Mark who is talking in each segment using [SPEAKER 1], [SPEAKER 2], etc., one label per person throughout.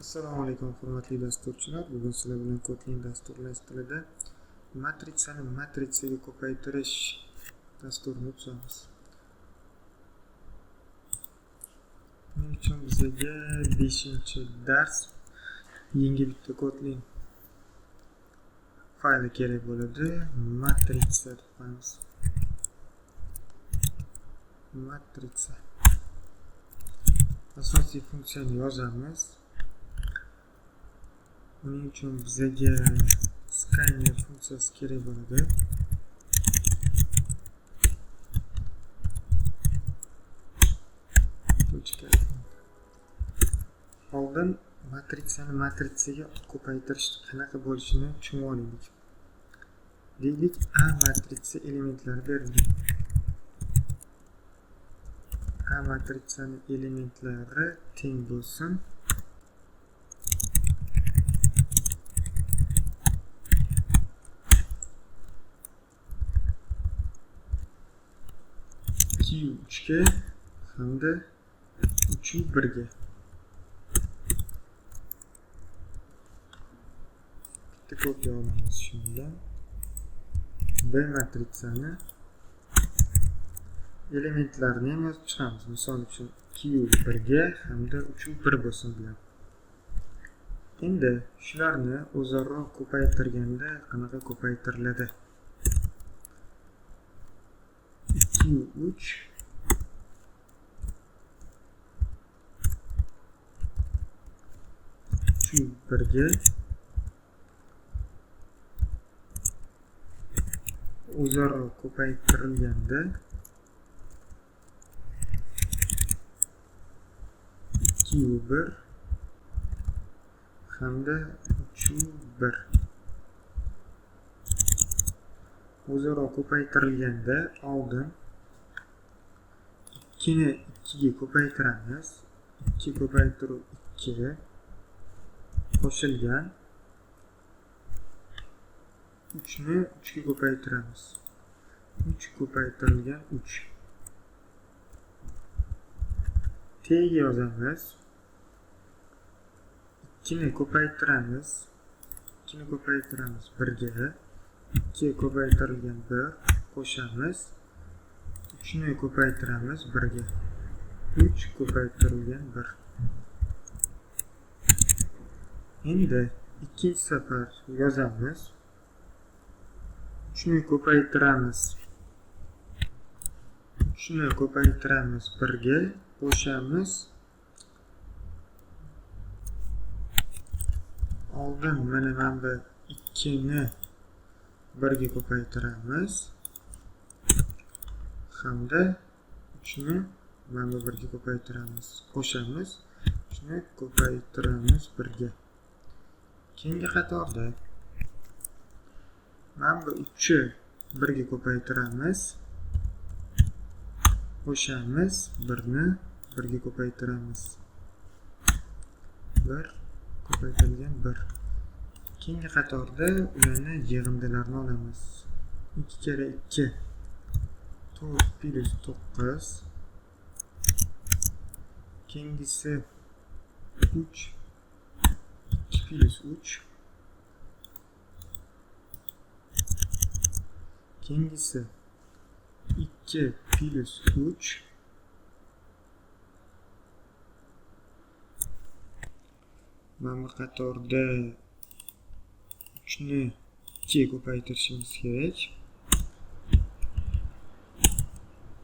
[SPEAKER 1] Assalomu alaykum hurmatli dasturchilar. Bugun sizlar bilan Kotlin dasturlash tilida matritsani matrisaga ko'paytirish dasturini tuzamiz. Buning uchun bizga 5-dars yangi bitta Kotlin fayli kerak bo'ladi. Matritsa deb qo'yamiz. Matritsa. Asosiy funksiyani yozamiz. Buning uchun bizga scanner funksiyasi kerak bo'ladi. Oldin matritsani matrisaga ko'paytirish qanaqa bo'lishini tushunib olaylik. Deylik, A matritsa elementlari berilgan. A matritsani elementlari teng bo'lsin 2 3ga hamda 3 1ga. Bitta kopiya olamiz shundan. B matritsani elementlarini ham yozib chiqamiz. Misol uchun 2 1ga hamda 3 1 bo'lsin bular. Endi shularni o'zaro ko'paytirganda qanaqa ko'paytiriladi? 2 3 3 1ga o'zaro ko'paytirilganda 2 1 hamda 3 1 o'zaro ko'paytirilganda oldin 2 ni 2 ga ko'paytiramiz. 2 ko'paytiruv 2 qo'shilgan 3 ni 3 ga ko'paytiramiz. 3 ko'paytirilgan 3. Tga yozamiz. 2 ni ko'paytiramiz. 2 ni ko'paytiramiz 1 ga. 2 ko'paytirilgan 1 qo'shamiz. 3 ni ko'paytiramiz 1 ga. 3 ko'paytirilgan 1. Endi ikkinchi safar yozamiz. 3 ni ko'paytiramiz. 3 ni ko'paytiramiz 1 ga qo'shamiz. Oldin mana bu 2 ni 1 ga ko'paytiramiz hamda 3 ni mana bu 1 ga ko'paytiramiz, qo'shamiz, 3 ni ko'paytiramiz 1 ga. Keyingi qatorda mana bu 3 ni 1 ga ko'paytiramiz, qo'shamiz, 1 ni 1 ga ko'paytiramiz. 1 ko'paytirilgan 1. Keyingi qatorda ularni yig'indilarini olamiz. 2 kere 2 4 plus 9. Keyingisi 3 2 plus 3. Keyingisi 2 plus 3. Mana bu qatorda 3 ni 2 ko'paytirishimiz kerak.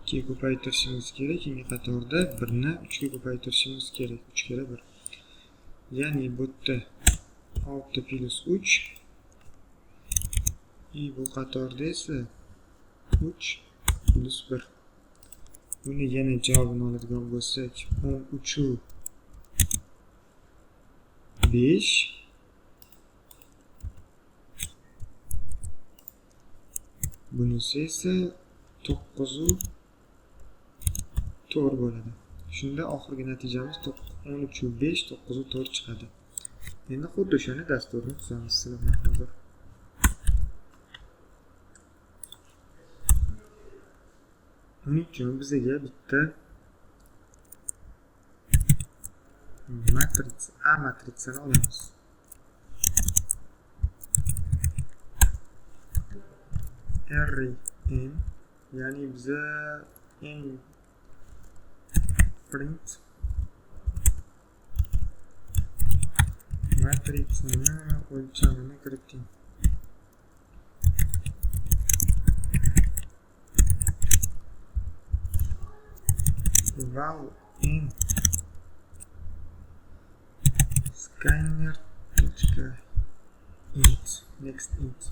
[SPEAKER 1] 2 ko'paytirishimiz kerak. Keyingi qatorda 1 ni 3 ga ko'paytirishimiz kerak. 3 kere 1. Ya'ni bu yerda 6 plus 3. Bu qatorda esa 3 plus 1. Buni yana javobini oladigan bo'lsak 13 5. Bunisi esa 9 4 bo'ladi. Shunda oxirgi natijamiz 13 5 9 4 chiqadi. Endi xuddi o'shani dasturni tuzamiz sizlar bilan hozir. Buning uchun bizga bitta Matritsa A matritsani olamiz. R n, ya'ni biza n print matritsani o'lchamini kiriting. Val n scanner точка int next int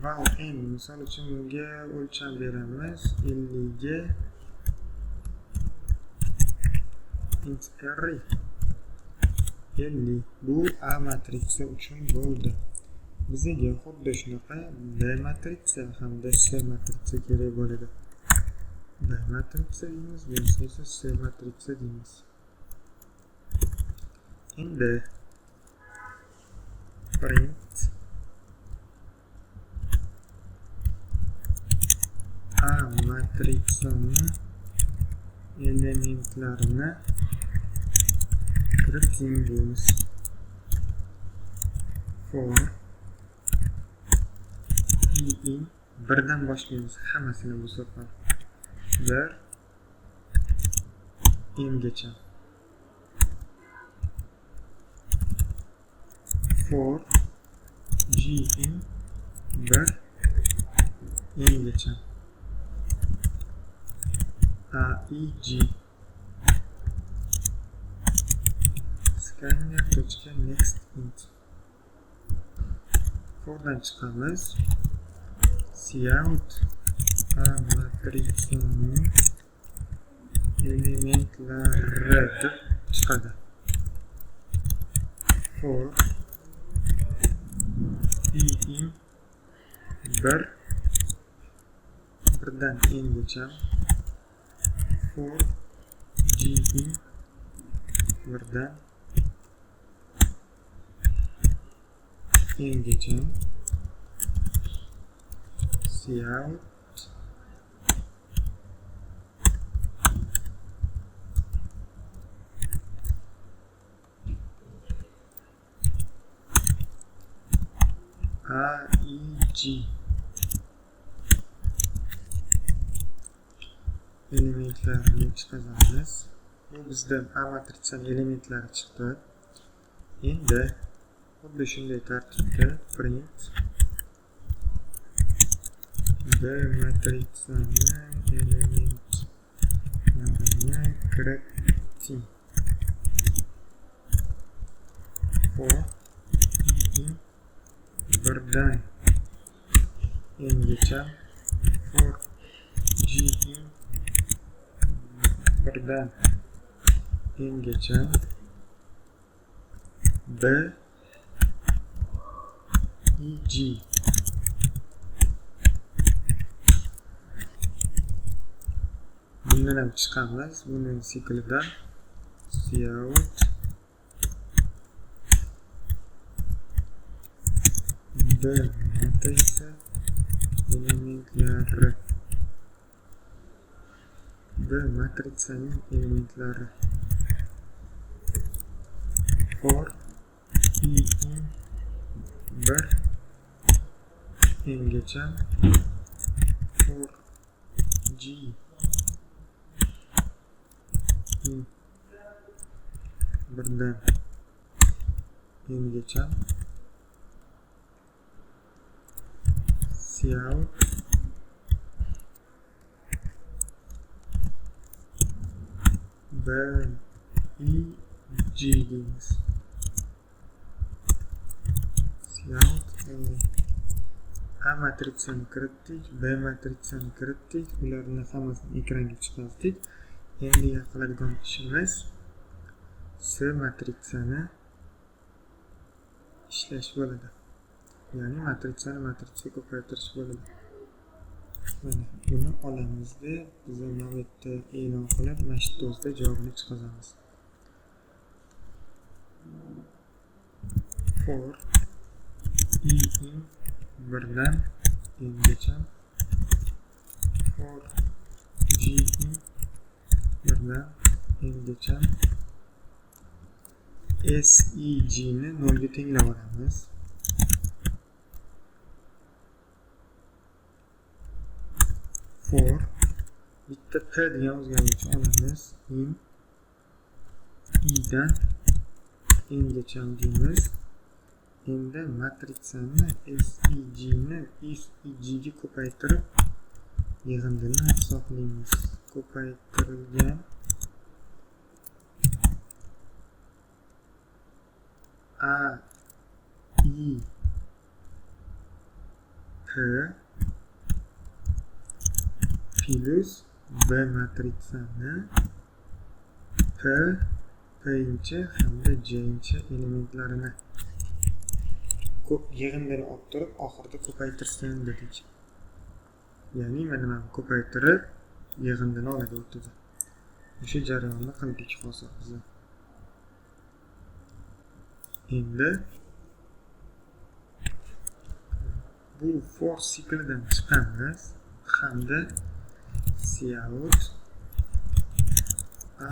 [SPEAKER 1] val n, misol uchun bunga o'lcham beramiz 50 ga int r 50. Bu A matritsa uchun bo'ldi. Bizga xuddi shunaqa B matritsa hamda C matritsa kerak bo'ladi. B matritsa deymiz, bunisi esa C matritsa deymiz. Endi print A matritsani elementlarini kiriting deymiz. For i in birdan boshlaymiz hammasini bu safar. 1 m gacha. For g in 1 m gacha. A i g scanner точка next int. Fordan chiqamiz. Cout A matritsining elementlari deb chiqadi. For i in 1 birdan n gacha. For g in birdan n gacha. Cout A I G elementlarini chiqazamiz. Bu bizda A matritsining elementlari chiqdi. Endi xuddi shunday tartibda print B matritsani elementlarini kiriting. For i in birdan n gacha. For g in birdan n gacha. B I G bundan ham chiqamiz. Buning siklidan cout B matritsa elementlari. B matritsining elementlari. For i in 1 n gacha. For g in birdan n gacha. Cout B I G deymiz. Cout A matritsani kiritdik, B matritsani kiritdik, ularni hammasini ekranga chiqardik. Endi qiladigan ishimiz C matritsani ishlash bo'ladi. Ya'ni matritsani matritsga ko'paytirish bo'ladi. Mana buni olamizda, biz mana bu yerda e'lon qilib, mana shu o'zida javobini chiqazamiz. For i in birdan n gacha. For g in birdan n gacha. SEG ni 0 ga tenglab olamiz. For bitta P degan o'zgaruvchi olamiz. In I dan N gacha deymiz. Endi matritsani SEG ni SEG ga ko'paytirib yig'indini hisoblaymiz. Ko'paytirilgan A I P plus B matritsani P, P-inchi hamda J-inchi elementlarini yig'indini olib turib oxirida ko'paytirsin dedik. Ya'ni mana ko'paytirib yig'indini oladi o'rtada. O'sha jarayonni qildik hozir biz. Endi bu for siklidan chiqamiz hamda cout A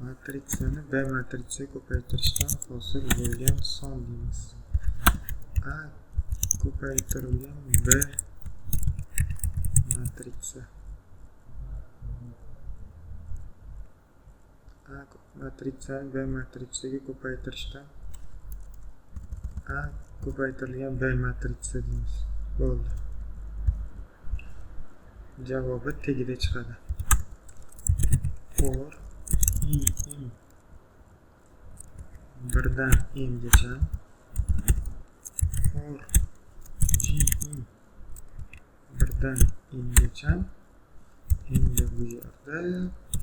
[SPEAKER 1] matritsani B matritsiga ko'paytirishdan hosil bo'lgan son deymiz. A ko'paytirilgan B matritsa. A matritsani B matritsiga ko'paytirishdan A ko'paytirilgan B matritsa deymiz. Bo'ldi. Javobi tagida chiqadi. For i in 1dan n gacha, for g in 1dan n gacha. Endi bu yerda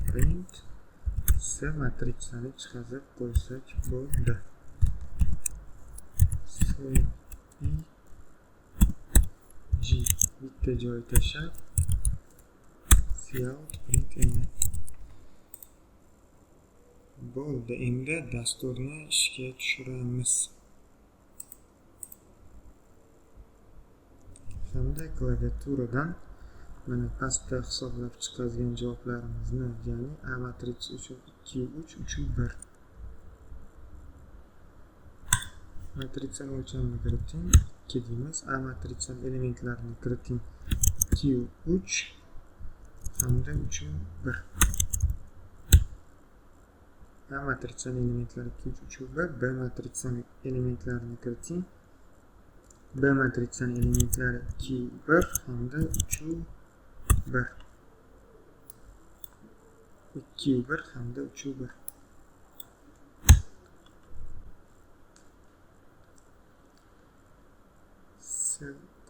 [SPEAKER 1] print S matritsani chiqazib qo'ysak bo'ldi. S I G bitta joy tashlab cout print n. Bo'ldi. Endi dasturni ishga tushiramiz. Hamda klaviaturadan mana pastda hisoblab chiqazgan javoblarimizni, ya'ni A matritsi uchun 2 3 3 1. Matritsani o'lchamini kiriting 2 deymiz. A matritsani elementlarini kiriting 2 3 hamda 3 1. A matritsani elementlari 2 3 3 1. B matritsani elementlarini kiriting. B matritsani elementlari 2 1 hamda 3 1. 2 1 hamda 3 1.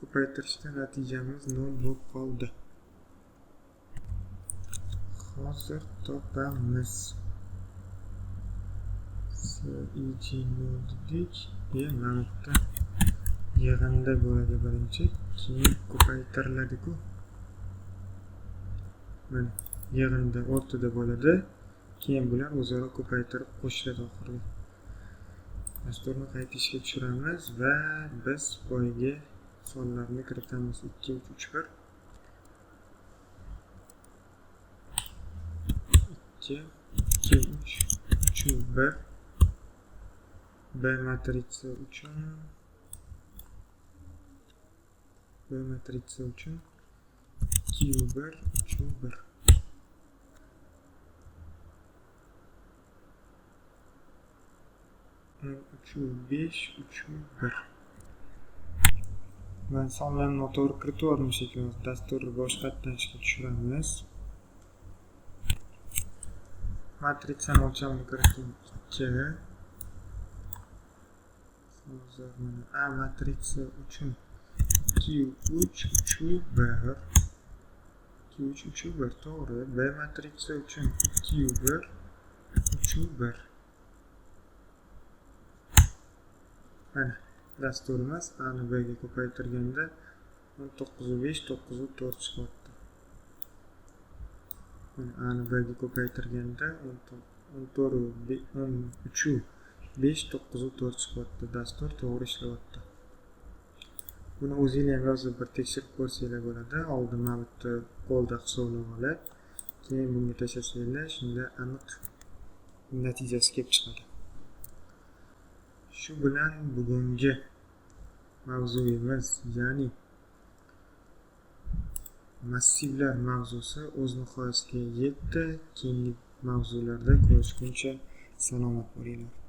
[SPEAKER 1] Ko'paytirishda natijamiz 0 bo'lib qoldi. Hozir topamiz. SEG 0 dedik. Mana bu yig'indi bo'ladi birinchi, keyin ko'paytiriladi-ku. Mana yig'indi o'rtada bo'ladi, keyin bular o'zaro ko'paytirib qo'shiladi oxirida. Dasturni qayta ishga tushiramiz va biz boyagi sonlarni kiritamiz. 2 3 3 1 2 2 3 3 1. B matritsa uchun 2 1 3 1. 3 5 3 1. Ben sonlarni noto'g'ri kiritib yubordim shekilli. Dasturni boshqatdan ishga tushiramiz. Matritsani o'lchamini kiriting 2. Hozir mana A matritsa uchun 2 3 3 1. 2 3 3 1 to'g'ri. B matritsa uchun 2 1 3 1. Mana dasturimiz A ni B ga ko'paytirganda 19.5 9.4 chiqyapti. Mana A ni B ga ko'paytirganda 13.5 9.4 chiqyapti. Dastur to'g'ri ishlayapti. Buni o'zinglar ham yozib bir tekshirib ko'rsanglar bo'ladi. Oldin mana bu yerda qo'lda hisoblab olib, keyin bunga tashlasanglar, shunda aniq natijasi kelib chiqadi. Shu bilan bugungi mavzuyimiz, ya'ni massivlar mavzusi o'z nihoyasiga yetdi. Keyingi mavzularda ko'rishguncha salomat bo'linglar.